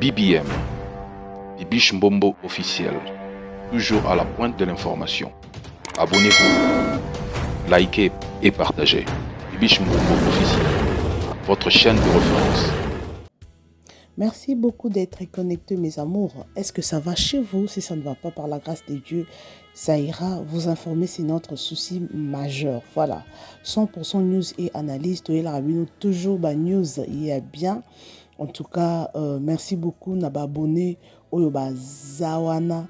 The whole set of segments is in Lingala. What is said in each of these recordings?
BBM, Bibiche Mbombo officiel, toujours à la pointe de l'information. Abonnez-vous, likez et partagez. Bibiche Mbombo officiel, votre chaîne de référence. Merci beaucoup d'être connectés, mes amours. Est-ce que ça va chez vous? Si ça ne va pas, par la grâce de Dieu, ça ira. Vous informer, c'est notre souci majeur. Voilà. 100% news et analyse. Toyela Rabino, toujours ba news. Il y a bien. En tout cas, merci beaucoup. Na ba abonné, oyo ba zawana,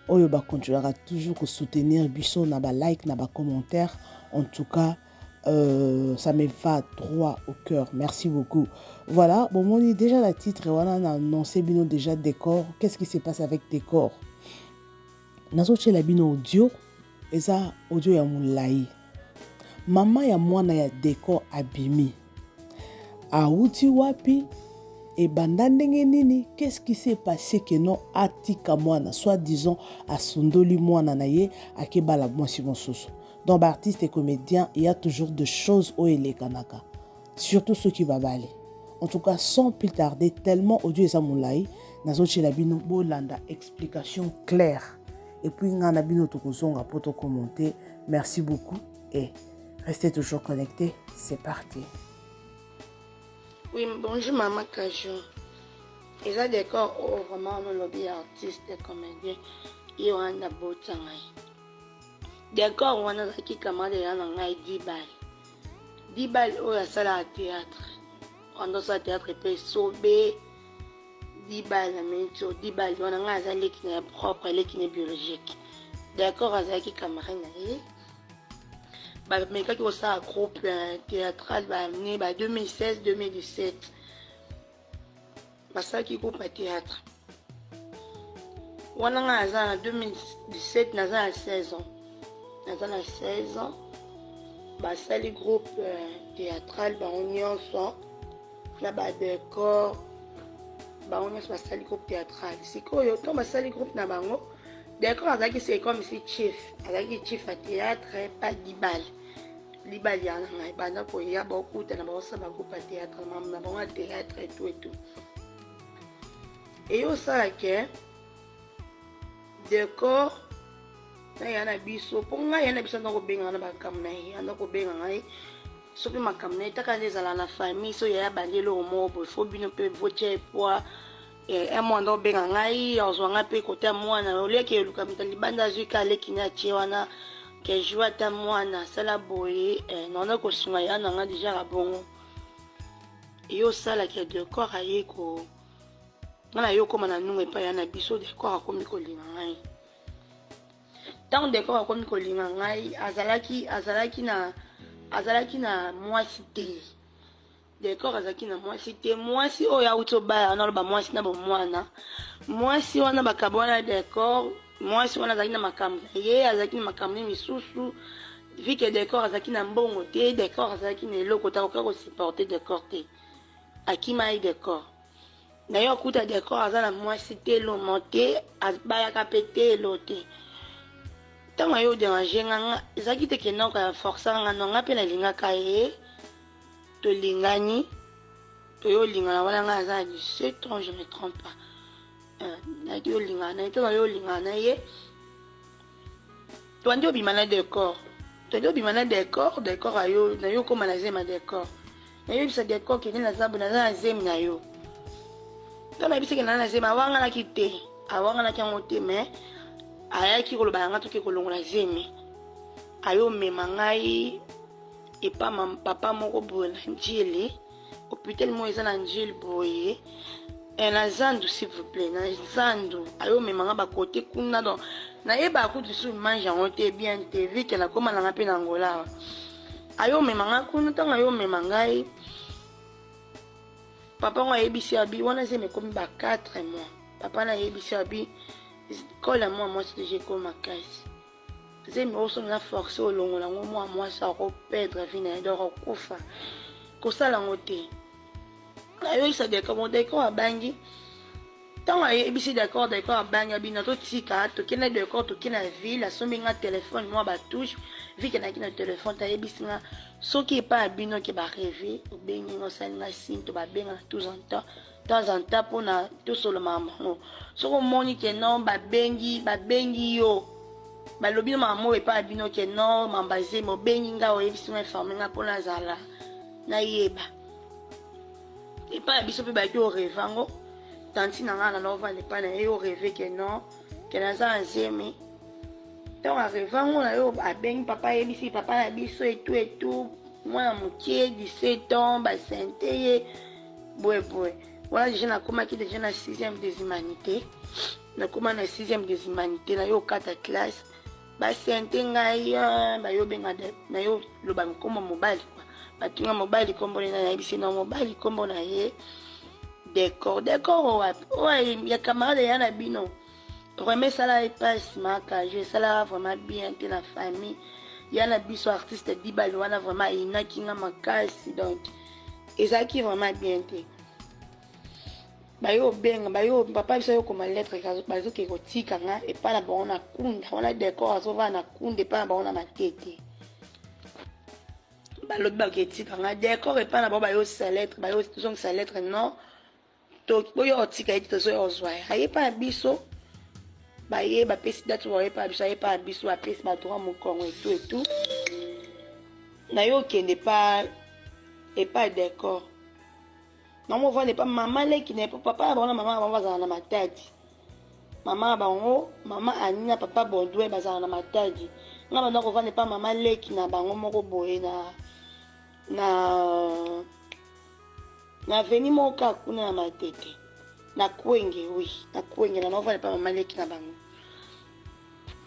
oyo ba continuera toujours ko soutenir biso na ba like, na ba commentaire. En tout cas, ça me va droit au cœur. Merci beaucoup. Voilà, bon, on est déjà la titre, voilà, on a annoncé bino déjà décor. Qu'est-ce qui se passe avec décor? Nazo la bino audio, eza audio ya molai. Mama ya mwana ya décor abimi. Awuti wapi? Ebanda ndenge nini? Qu'est-ce qui s'est passé que non atika mwana, soit disant asundoli mwana na ye akebala mwasi mosusu. Donc, artistes et comédiens, il y a toujours des choses où il est kanaka. Surtout ceux qui babali. En tout cas, sans plus tarder, tellement audio eza molai, nazo tshela bino bolanda explication claire. Et puis nga na bino tokozonga po to commenter. Merci beaucoup et restez toujours connectés. C'est parti. Oui, bonjour Maman Kajou. Eza décor oh, vraiment on lobi artiste et comédien. Ye wana bota ngai. Décor wana azalaki camarade ya na ngai Dibal. Dibal oyo asalaka théâtre. Wana osala théâtre mpe sobe Dibal na miniti oyo Dibal wana ngai aza leki na ye propre, leki na biologique. Décor azalaki camarade na ye. Bamekaki kosala groupe théâtral ba ba 2016 2017 basalaki groupe ya théâtre. Wana ngai naza na 2017, naza na 16 ans, naza na 16 ans. Basali groupe théâtral bango nyonso na badécor, bango nyonso basali groupe théâtral. Sikoyo ntango basali groupe na bango, décor azalaki, c'est comme si chef, azalaki chef ya théâtre pa Dibal. Dibal ya na ngai banda koya, bakutana, bakosala bagroupe ya théâtre, mamu na bango ya théâtre et tout et tout. Eyosala ke décor na ya na biso, mpo ngai ya na biso anda kobenga na makambo na ye, anda kobenga ngai soki makambo na ye taka nde ezala na famille. So yaya bandi eloko moko boye, fo bino mpe votia epoi un mois anda kobenga ngai, azwa ngai mpe kote ya mwana oliaki eluka moto libanda, azwi ka aleki ne atie wana ke joue ata mwana asala boye. Naona kosunga ya na ngai déjà bongo. Eyosalaki ya décor aye ko ngai na yo okóma na nungu epai ya na biso. Décor akomi kolinga ngai. Ntango décor akomi kolinga ngai, azalaki na mwasi te. Décor azalaki na mwasi te. Mwasi oyo awuti obala wana, aloba mwasi na bomwana, mwasi wana bakabo wana. Décor, mwasi wana azalaki na makambo na ye, azalaki na makambo ne misusu. Vu que décor azalaki na mbongo te, décor azalaki na eloko te, akoka kosupporter décor te, akima ye. Décor na ye akuta décor aza na mwasi te, elomo te, abayaka mpe te, elo te. Ntango aye odéranger nga, ezalaki te kendaka ya force nga no. Nga mpe nalingaka ye, tolingani, toye olingana wana. Ngai aza na 17 ans, je me trompe pas, nayaki olingana na ye. Ntango aye olingana na ye, toandi obima na décor, toandi obima na décor. Décor ayo nayo okóma na zemi ya décor. Nayebisa décor kende, naza boye, naza na zemi na yo. Ntango nayebisaki naza na zemi, awanganaki te, awanganaki yango te, mais ayaki koloba yanga toke kolongola zemi. Ayomema ngai epa papa moko boye na Njili, hôpital moko eza na Njili boye, na zandu, s'il vous plaît, na zandu. Ayomema nga bakote kuna, donc nayebaka kutu su image yango te bien te, vu que nakóma nanga mpe na Angola. Ayomema nga kuna. Ntango ayomema ngai, papa ngo ayebisi abi wana zemi ekomi ba 4 mois. Papa na ayebisi abi kola mwa mwasi déjà ekomi makasi, zemi oyo soki na force olongola yango, mwa mwasi akoperdre vie na ye, donc akufa, kosala yango te. Ayoyisa décor, bon, décor abangi. Ntango ayebisi décor, décor abangi, abina totika, tokende. Décor toke na ville, asombi nga telefone mwa batouche, vu que naki na telefone te. Ayebisi nga soki epai ya bino ke barêve, obengi nga, osali nga signe to babengana tous en temps. Temps en temps mpona tosolo makambo yango. Soki omoni ke non, babengi babengi yo, balobi no makambo oyo epai na bino ke non, makambo azemi, obengi nga, oyebisi nga, informe nga mpona azala nayeba. Epai na biso mpe bayaki oreve yango. Tanti na ngai na naovanda epai na ye, oreve ke non, ke naza na zemi. Ntango areve yango na yo, abengi papa, ayebisi papa na biso etu etu, mwana moke 17 ans, basente ye boye boye. Wana deja nakomaki deja na 6e des humanités, nakoma na 6e des humanités, nayo okata classe, basente ngai, bayobenga nayo loba nkombo mobali kwa, batunga mobali nkombo nena, nayebisi na mobali nkombo na ye Decor. Decor wapi? Oyo ya camarade ya na bino. Vraiment esala ye mpasi makaju, esalaka vraiment bien te na famille ya na biso. Artiste Dibali wana vraiment ayinaki nga makasi, donc ezalaki vraiment bien te. Bayo obenga, bayo papa biso ayokoma lettre, bazoke kotika nga epai na bango na kunda wana. Decor azovanda na kunda epai na bango na Matete. Balobi baketika nga Decor epai na bango, bayosisa lettre, bayozongisa lettre: non, boyo otika ye te, tozoya ozwa ye. Aye epai na biso, baye bapesi date, baye epai na biso, aye epai na biso, bapesi badroit mokongo etu etu. Na yo okende epai Decor, nango ovanda epa mama leki na ye, po papa na bango na mama na bango bazala na Matadi. Mama na bango, mama Ani na papa Baudouin, bazala na Matadi. Nga banda kovanda epa mama leki na bango moko boye na avenue moko kaka kuna na Matete, na Kwenge. Oui, na Kwenge na naovanda epa mama leki na bango.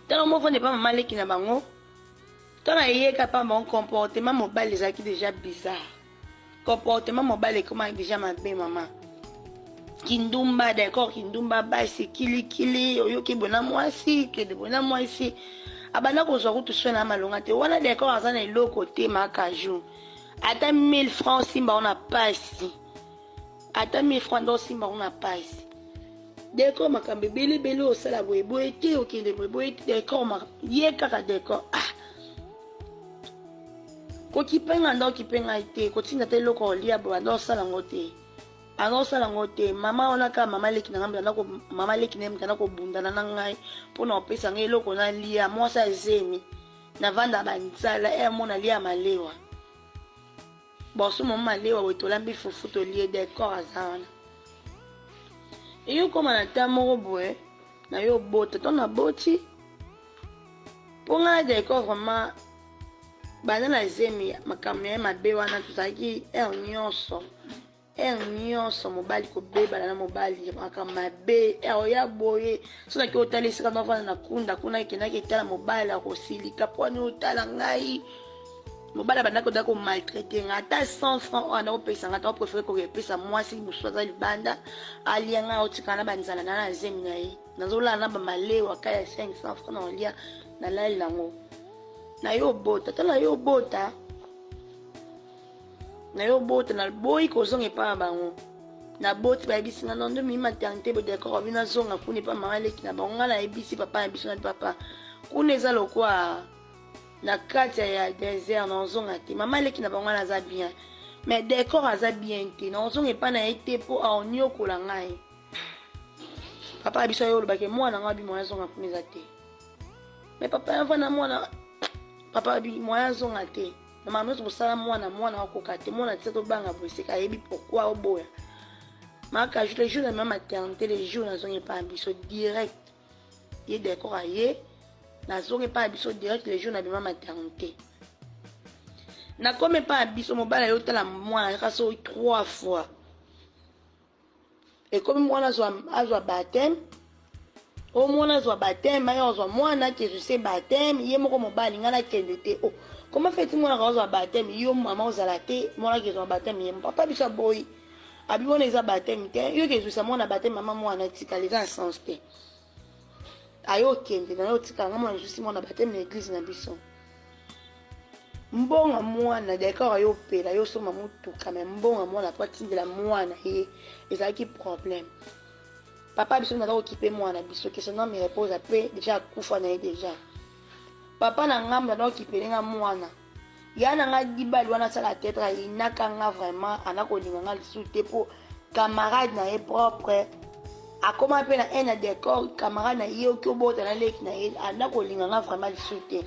Ntango movanda epa mama leki na bango, ntango ayeka epa bango, comportement mobali ezalaki déjà bizarre. Comportement mobali ekomaki déjà mabe. Mama kindumba, d'accord, kindumba, basi kilikili, oyoki boye na mwasi, kende boye na mwasi, abanda kozwa kutu soin na malonga te. Wana d'accord aza na eloko te makaju, ata 1000 francs osimba ngo na pasi, ata 1000 francs nde osimba ngo na pasi. Décor makambo ebele ebele, osala boye boye te, okende boye boye te. Décor ye kaka décor, ah, kokipe nga nda, okipe ngai te, kotinda te eloko olia boye, anda osala yango te, anda osala yango te. Mama wana kaka mama leki na ngai, mama leki na ye mutanda kobundana na ngai mpona kopesa ngai eloko nalia. Mwasi azemi, navanda banzala, e mona lia malewa boso, mama malewa boye, tolambi fufu, tolie. Décor aza wana, eyi koma na ta moko boye na yo obota to naboti mpo ngai na décor vraiment banda na zemi, makambo na ye mabe wana, tozalaki heure nyonso, heure nyonso mobali kobebana na mobali, makambo mabe. Heure oya boye, so naki otala esika navanda na kunda kuna, ekendaki etala mobali, akosilika mpo wani otala ngai. Mobali abandaki oda komaltraite ngai, ata 100 franc oyo anda kopesa ngai, ta préféré kokepesa mwasi mosusu aza libanda alia. Ngai otikala na banzala na zemi na ye, nazolala na bamalewa ka ya 500 franc na olia, nalali nango. Na yo obota, tala yo obota, na yo obota, naboyi kozonga epai na bango. Naboti, bayebisi nga non, ndomi maternité bo d'accord, abi nazonga kuna epai mama leki na bango. Ngai nayebisi papa na biso na papa kuna eza lokwa na kati ya désert, nazonga te. Mama leki na bango wana aza bien, mais décor aza bien te, nazonga epai na ye te mpo aoniokola ngai. Papa na biso aye olobaki mwana ngai abi moya azonga kuna eza te, mais papa yava na mwana, papa abi moya azonga te na makambo nyonso kosala mwana, mwana akoka te, mwana tia tobanga boye, seka ayebi pourquoi oboya maka. Le jour na ma maternité, le jour nazongi epai na biso direct, ye décor aye, nazongi epai na biso direct. Le jour nabima maternité, nakomi epai na biso, mobali aye otala mwana kaka so trois fois. Ekomi mwana azwa baptême, o mwana azwa baptême, aye azwa mwana akezwise baptême ye moko. Mobali, ngai nakende te. O comment feti mwana azwa baptême, yo mama ozala te? Mwana akezwa baptême ye, papa biso aboyi, abi wana eza baptême te, yo kezwisa mwana baptême, mama mwana etikala, eza na sens te. Aye okende na yo, otikala nga mwana ezwisi mwana baptême na église na biso. Mbongo mwana d'accord ayo opela yo osomba motuka, mais mbongo mwana po atindela mwana ye ezalaki problème. Papa biso naza kokipe mwana biso, que son âme repose mpe, déjà akufa na ye déjà. Papa na ngambo naza kokipele nga mwana ya na nga. Dibali wana asala tete, ayinaka nga vraiment, ana kolinga nga lisusu te mpo Camarade na ye propre akoma mpe na haine ya decor. Camarade na ye oki obota na leki na ye, anda kolinga nga vraiment lisusu te.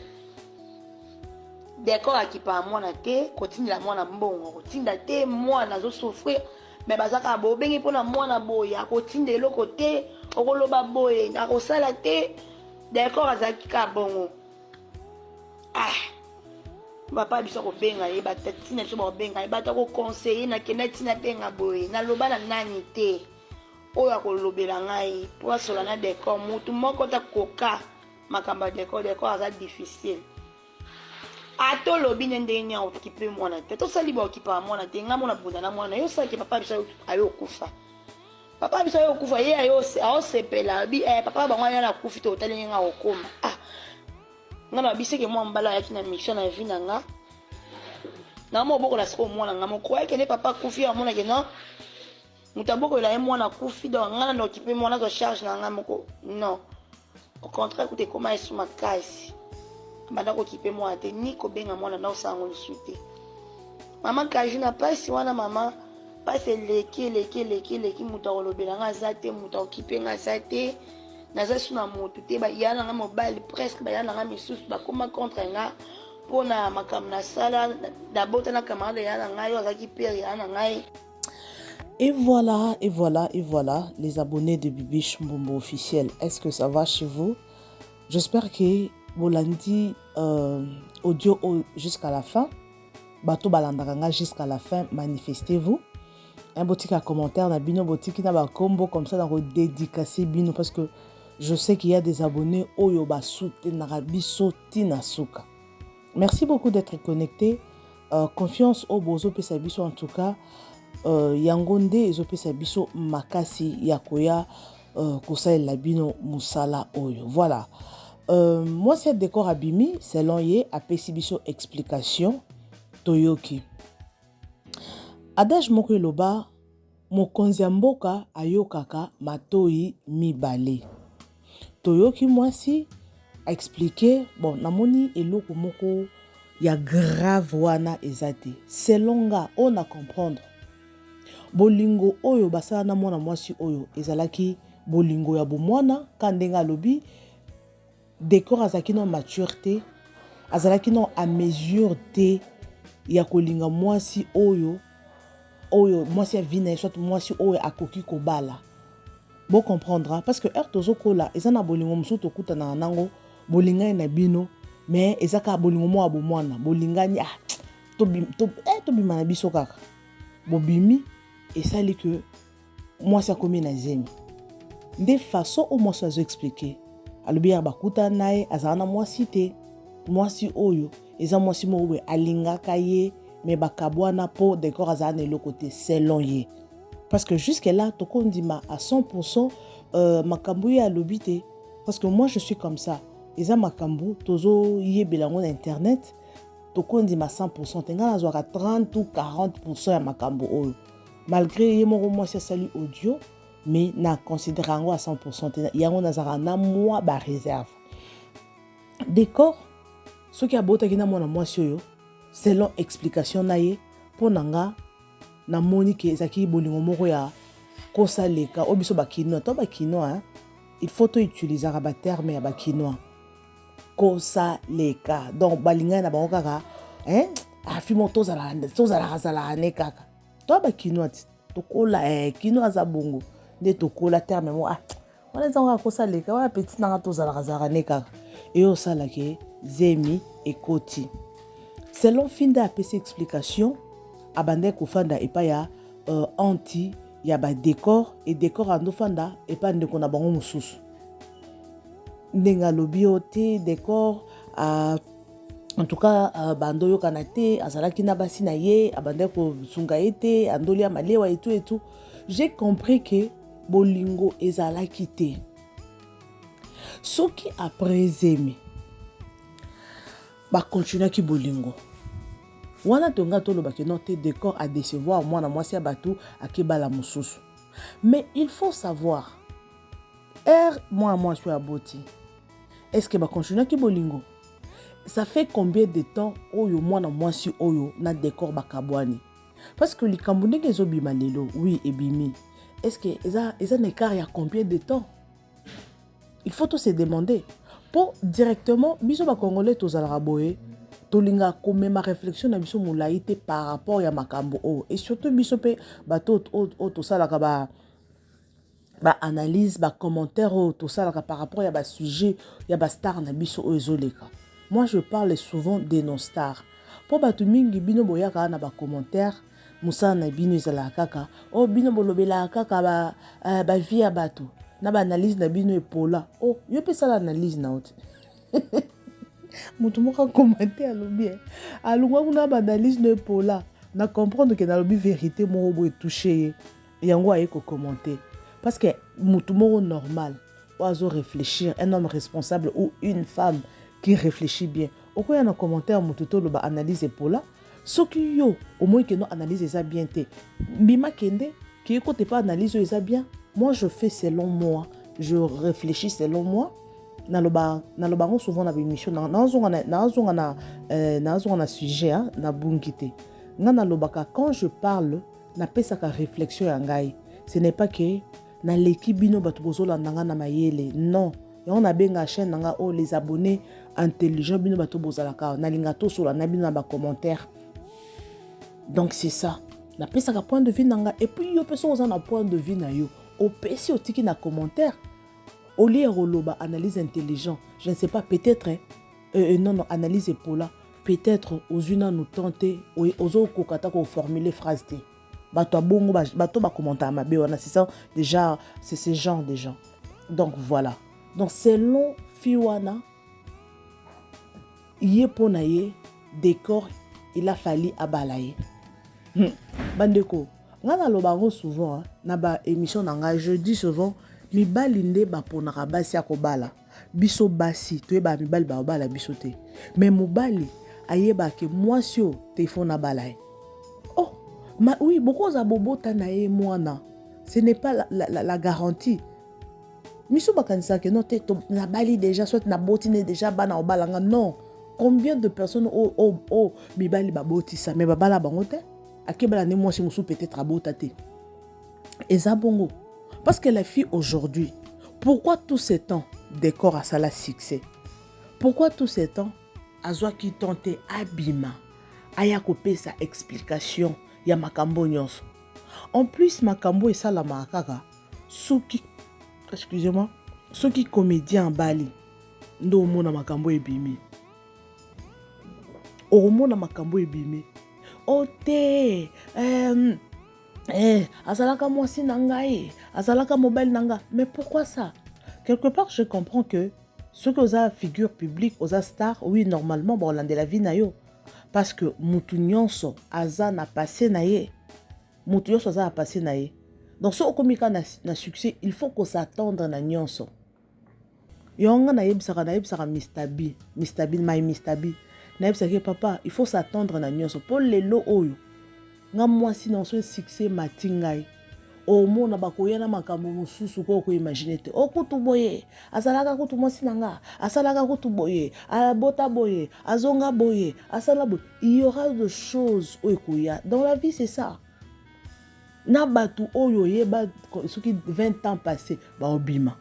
Decor akipaka mwana te, kotindela mwana mbongo akotinda te, mwana azosouffrir, me baza kaka bobengi mpona mwana boye akotinda eloko te, okoloba boye akosala te. Decor azalaki kaka bongo. Ah, papa biso akobenga ye, batati na biso bakobenga ye, bato akoconseille. Nakenda ntina benga boye, naloba na nani te oyo akolobela ngai mpo asola na Decor. Motu moko takoka makambo ya Decor. Decor aza difficile. Ata olobi ne ndenge nini, aokipe mwana te. Tosali baokipaka mwana te. Ngai mona bunda na mwana yo, osalaki papa biso ayo okufa, papa biso ayo okufa, ye aosepela abi eh, papa bango aya nakufi te, otali ndenge akokoma. Ah, nga na biseke mwa mbala ayaki na mission na vie na nga, na mobokola sikoyo mwana nga moko ayaki nde papa akufi, amonake non, moto abokolela ye mwana akufi. Donc nga na okipe mwana, azwa charge na nga moko. Non, au contraire, kuta ekóma esu makasi, banda kokipe mwana te, ni kobenga mwana na osala yango lisusu te. Mama Kaju na mpasi wana, mama mpasi eleki, eleki, eleki, eleki. Moto akolobela nga aza te, moto akokipe nga aza te, naza su na motu te. Baya na nga mobali, presque baya na nga misusu bakóma contre nga mpona makambo nasala. Nabota na camarade ya na ngai oyo azalaki père ya na ngai. Et voilà, et voilà, et voilà, les abonnés de Bibiche Mbombo officiel. Est-ce que ça va chez vous? J'espère que bolandi audio jusqu'à la fin. Bato balandaka nga jusqu'à la fin, manifestez-vous. Un boutique à commentaire na bino, boutique na ba combo comme ça dans dédicacer bino, parce que je sais qu'il y a des abonnés oyo ba soutenaka biso tina suka. Merci beaucoup d'être connecté. Confiance oyo bozopesa biso, en tout cas yango nde ezopesa biso makasi ya koya kosalela bino mosala oyo. Voilà, mwasi ya Décor abimi, selon ye apesi biso explication. Toyoki adage moko eloba: mokonzi ya mboka ayokaka matoi mibale. Toyoki mwasi aexpliquer. Bon, namoni eloko moko ya grave wana eza te. Selon nga oyo na comprendre, bolingo oyo basala na mwana mwasi oyo ezalaki bolingo ya bomwana. Ka ndenge alobi, Décor azalaki no mature te, azalaki no à mesure te ya kolinga mwasi oyo, oyo mwasi ya vie na ye, soit mwasi oyo akoki kobala. Bocomprendre, parce que heure tozokola, eza na bolingo mosusu tokutanaka nango, bolingani na bino, mais eza kaka bolingo moko ya bomwana. Bolingani, ah, tobima to, eh, tobima na biso kaka. Bobimi, esali ke mwasi akomi na zemi. Nde façon oyo mwasi azoexpliquer, alobi yaka bakutana na ye, azala na mwasi te. Mwasi oyo eza mwasi moko boye alingaka ye, me bakabwana mpo Décor azala na eloko te, selon ye. Parce que jusque là tokondima à 100% makambo ye alobi te, parce que moi je suis comme ça, eza makambo tozoyebela yango na internet, tokondima 100% te. Ngai nazwaka 30 ou 40% ya makambo oyo, malgré ye moko mwasi asali audio, mais na considère yango à 100% te. Yango nazalaka na mwa baréserve. Décor soki abotaki na mwana mwasi oyo, selon explication na ye, mpo na nga namoni ke ezalaki bolingo moko ya kosaleka oyo biso bakinois to bakinois, il faut toutilisaka baterme ya bakinois, kosaleka. Donc balingani na bango kaka, afi moko tozalaka zalaka ne kaka to bakinois ti tokola, kino aza bongo nde tokola terme moko. Ah, wana eza kaka kosaleka wana, petit nanga tozalaka zalaka ne kaka eyo osalaka zemi ekoti. Selon Finda apesi explication, abandaki kofanda epai ya anti ya badécor e Décor andofanda epai ndeko na bango mosusu. Ndenge alobi yo te, Décor en tout cas bando oyokana te, azalaki na basi na ye, abandaki kosunga ye te, andoli ya malewa etu etu. J'ai compris ke bolingo ezalaki te. Soki après zemi bakontinuaki bolingo wana, tonga tolobaki non te, Décor adécevoir mwana mwasi ya bato, akebala mosusu. Mais il faut savoir, ere mwana mwasi oyo aboti, est ce que bakontinuaki bolingo? Ça fait combien de temps oyo mwana mwasi oyo na Décor bakabwani? Parce que likambo ndenge ezobima lelo, oui ebimi. Est-ce que eza eza na écart ya combien de temps? Il faut to se demander. Po directement biso ba congolais tozalaka boye, tolingaka komema réflexion na biso molayi te par rapport ya makambo oyo. Et surtout biso pe bato oyo tosalaka ba ba analyse, ba commentaire oyo tosalaka par rapport ya ba sujet ya ba star na biso oyo ezoleka. Moi je parle souvent de nos stars. Po bato mingi bino boyaka na ba commentaire, mosala na bino ezalaka kaka oh bino bolobelaka kaka ba, ba vie ya bato na ba analyse na bino epola. Oh yo pe sala analyse na yo te. Moto moko akomante alobi alongwa kuna ba analyse no epola, na comprendre ke nalobi vérité moko boye touche ye, yango aye ko commenter parce que moto moko normal oyo azo réfléchir, un homme responsable ou une femme qui réfléchit bien, okoya na commentaire moto to loba analyse epola. Soki yo omoni ke no analyse eza bien te, bima kende ke kote pa analyse oyo eza bien. Moi je fais selon moi, je réfléchis selon moi. Naloba naloba yango souvent na émission, nazonga na nazonga na nazonga na sujet hein, na bungi te. Nga nalobaka quand je parle, napesaka réflexion ya ngai. Ce n'est pas que naleki bino bato bozolanda nga na mayele, non. Yango nabenga chaîne na nga oyo les abonnés intelligents, bino bato bozalaka nalinga tosola na bino na ba commentaire. Donc c'est ça, napesaka point de vue na nga. Et puis yo mpe soki oza na point de vue na yo, opesi, otiki na commentaire au lieu ya koloba analyse intelligent, je ne sais pas, peut-être non non analyse epola, peut-être ozwi nanu temps te, ozokoka ata koformule phrase te. Bato ya bongo, bato bakommentaka mabe wana, c'est ça déjà, c'est ce genre de gens. Donc voilà, donc selon fille wana, ye mpo na ye décor il a fallu abala ye. Bandeko, nga naloba yango souvent hein, na ba émission na ngai, je dis souvent mibali nde baponaka basi ya kobala. Biso basi toyebaka mibali babala biso te, mais mobali ayebaka mwasi oyo te ifo nabala ye. Oh ma, oui, bokoza bobota na ye mwana, ce n'est pas la garantie. Miso bakanisaka non te, nabali déjà, soit naboti ne déjà bana obalanga. Non, combien de personnes oyo oh, oh, mibali babotisa mais babala bango te, akebala nde mwasi mosusu peut-être abota te. Eza bongo parce que la fille aujourd'hui, pourquoi tout ce temps décor asala succès, pourquoi tout ce temps azwaki temps te abima aya kopesa explication ya makambo nyonso? En plus makambo esalamaka kaka soki, excusez-moi, soki comédien abali nde omona makambo ebimi, okomona makambo ebimi o te azalaka mwasi na ngai, azalaka mobali na nga. Mais pourquoi ça? Quelque part je comprends que soki oza figure publique, oza star, oui, normalement baolandela vie na yo, parce que mutu nyonso aza na passé na ye, mutu nyonso aza na passé na ye. Donc soki okomi kaka na succès, il faut kos'attendre na nyonso. Yango nga nayebisaka Mr B, Mr B, my Mr B, nayebisaki papa, il faut s'attendre na nyonso. Mpo lelo oyo nga mwasi na so succès mati ngai, omona bakoya na makambo mosusu ko okoimagine te. Okutu boye azalaka kutu mwasi na nga, asalaka kutu boye, abota boye, azonga boye, asala boye. Il y aura de choses oyo ekoya dans la vie, c'est ça. Na bato oyo oyeba soki 20 ans passé baobima,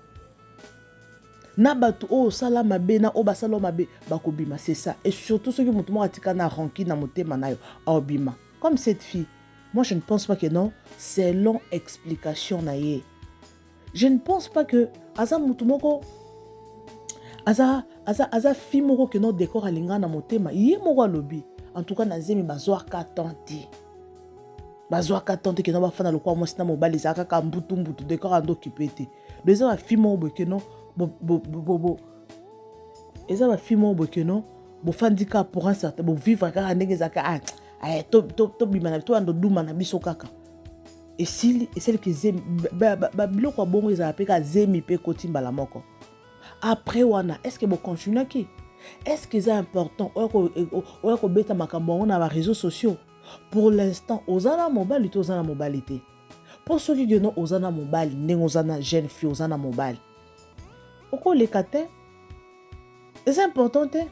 na bato oyo osala mabe, na oyo basala mabe bakobima, c'est ça. Et surtout soki moto moko atika na rancune na motema na yo, aobima. Comme cette fille, moi je ne pense pas que non, selon explication na ye, je ne pense pas que aza motu moko aza fille moko ke non décor alinga na motema. Ye moko alobi, en tout cas na zemi bazwaka temps te, bazwaka temps te ke non bafanda lokola mwasi na mobali, ezalaka kaka mbutu mbutu, décor ando okipe te. Donc eza bafille moko boye ke non eza bafille moko boye ke non bofandi kaka pour un certain, bovivre kaka ndenge ezalaka, tobima na tobanda oduma na biso kaka, esili esaliki zemi. Babiloko ya bongo ezala mpe kaka zemi mpe ekoti mbala moko. Après wana, est ce que bocontinuaki? Est ce que eza important oya kobeta makambo yango na baréseaux sociaux? Pour l'instant oza na mobali te, oza na mobali te. Mpo soki geno oza na mobali, ndenge oza na jeune fille, oza na mobali, okoleka te, eza important te.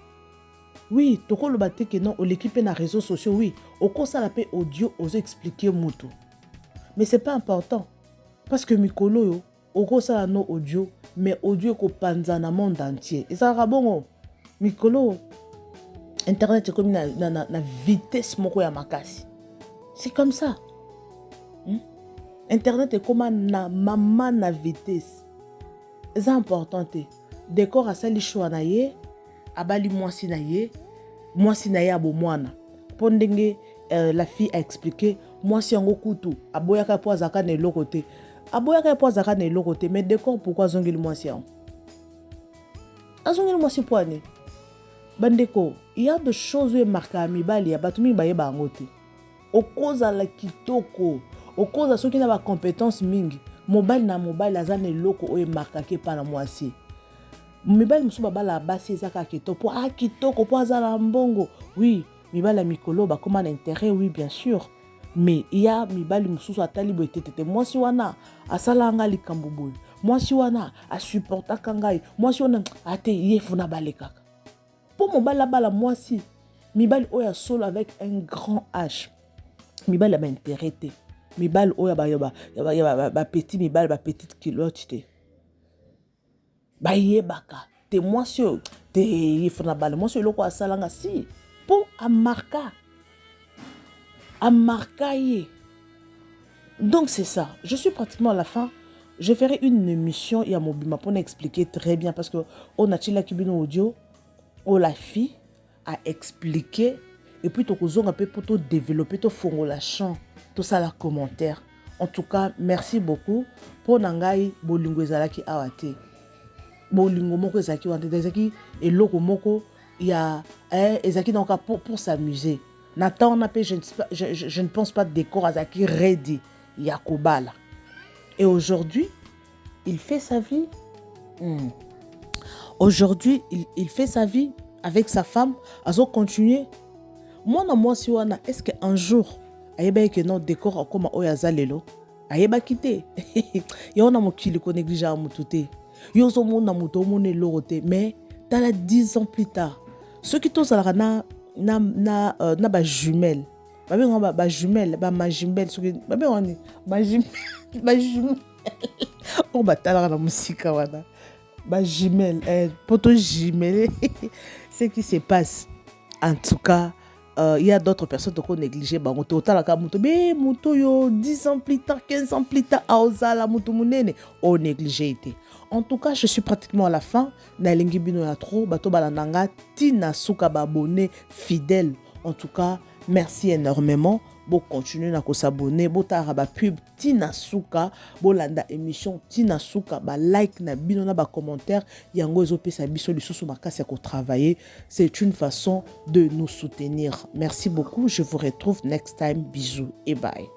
Oui, tokoloba te que non oleki mpe na réseaux sociaux. Oui, okosala mpe audio ozo expliquer mutu, mais c'est pas important parce que mikolo oyo okosala no audio, mais audio ekopanza na monde entier. Ezalaka bongo. Mikolo internet ekomi na vitesse moko ya makasi. C'est comme ça? Internet ekóma na mama na vitesse. Eza important te. Décor asali choix na ye, abali mwasi na ye, mwasi na ye ya bomwana, mpo ndenge la fille a expliqué, mwasi yango kutu aboyaka mpo azalaka na eloko te, aboyaka mpo azalaka na eloko te. Mais Décor, pourquoi azongeli mwasi yango? Azongeli mwasi mpo ani? Bandeko, ya de choses oyo emarkaka mibali ya bato mingi bayeba yango te. Okozala kitoko, okozala soki na bacompétence mingi, mobali na mobali aza na eloko oyo emarkaki epa na mwasi. Mibali mosusu babalaka basi eza kaka kitoko, mpo a kitoko, mpo aza na mbongo. Oui, mibali ya mikolo bakóma na intérêt, oui, bien sûr, mais ya mibali mosusu atali boye te tete, mwasi wana asalaka ngai likambo boye, mwasi wana asupportaka ngai, mwasi wana ate ye funa balekaka mpo mobali abala mwasi. Mibali oyo ya solo avec un grand H, mibali ya baintérêt te, mibali oyo ya bapetit, mibali bapetite culotte te, bayebaka te mwasi oyo te ye funa bala mwasi oyo eloko asalanga si mpo amarka ye. Donc c'est ça, je suis pratiquement à la fin. Je ferai une émission ya mobima mpona expliquer très bien, parce que oyo natielaki bino audio oyo la fille a expliqué, et puis tokozonga mpe mpo todévelopper, tofongola champ, tosala commentaire. En tout cas, merci beaucoup. Mpo na ngai, bolingo ezalaki awa te. Bolingo moko ezalaki wana te. Ezalaki eloko moko ya ezalaki nango pour s'amuser na temps wana mpe. Je ne pense pas Décor azalaki ready ya kobala. Et aujourd'hui il fait sa vie. Aujourd'hui il fait sa vie avec sa femme, azocontinue. Mwana mwasi wana, est ce que un jour ayebaki ke non, Décor akóma oyo aza lelo? Ayebaki te. Ye wana, mokili konégligeaka motu te. Yo ozomona moto, omona eloko te, mais tala 10 ans plus tard. Soki tozalaka na bajumelle, babengaka bajumelle, bamajumelle, soki babengaka nini, bajumelle oyo batalaka na mosika wana, bajumelle, po tojumelle ce qui se passe. En tout cas, il y a d'autres personnes toko négliger bango te. Otalaka moto be moto oyo 10 ans plus tard, 15 ans plus tard, aozala moto monene, onéglige te. En tout cas, je suis pratiquement à la fin. Nalingi bino ya trop. Bato balanda nga ntina suka, baabonné fidèle, en tout cas merci énormément. Bocontinue na kos'abonner, botalaka bapub ntina suka, bolanda émission ntina suka. Balike na bino na bacommentaire, yango ezopesa biso lisusu makasi ya kotravailler. C'est une façon de nous soutenir. Merci beaucoup, je vous retrouve next time. Bisous et bye.